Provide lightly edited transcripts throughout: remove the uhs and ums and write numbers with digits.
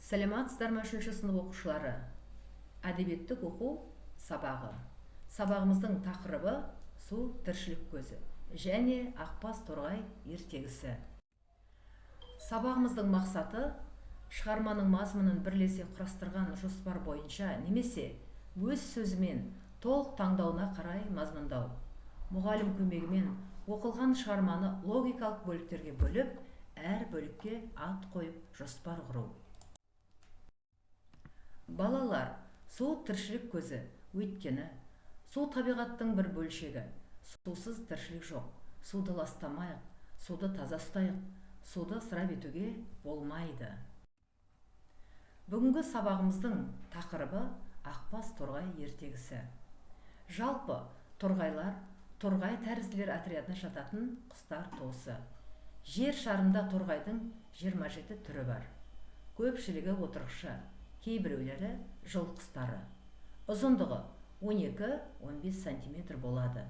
Сәлеметсіздер ме, үшінші сынып оқушылары! Әдебиеттік оқу сабағы. Сабағымыздың тақырыбы: су – тіршілік көзі және Ақбас торғай ертегісі. Сабағымыздың мақсаты: шығарманың мазмұнын бірлесе құрастырған жоспар бойынша немесе өз сөзімен толық таңдауына қарай мазмұндау, мұғалім көмегімен оқылған шығарманы логикалық бөліктерге бөліп, әр бөлікке ат қойып, жоспар құру. Балалар, су – тіршілік көзі, өйткені су – табиғаттың бір бөлшегі. Сусыз тіршілік жоқ. Суды ластамайық, суды таза ұстайық, суды ысырап етуге болмайды. Бүгінгі сабағымыздың тақырыбы: Ақбас торғай ертегісі. Жалпы, торғайлар – торғай тәрізділер отрядына жататын құстар туысы. Жер шарында торғайдың 27 түрі бар. Көпшілігі отырықшы, кейбіреулері жыл құстары. Ұзындығы 12-15 сантиметр болады.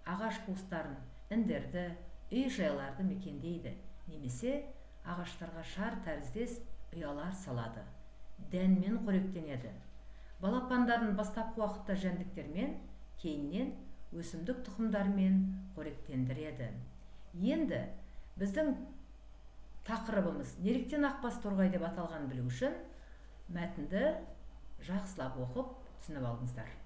Ағаш қуыстарын, індерді, үй жайларды мекендейді немесе ағаштарға шар тәріздес ұялар салады. Дәнмен қоректенеді. Балапандарын бастапқы уақытта жәндіктермен, кейіннен өсімдік тұқымдарымен қоректендіреді. Енді біздің тақырыбымыз неліктен Ақбас торғай деп аталғанын білу үшін мәтінді жақсылап оқып, түсініп алыңыздар.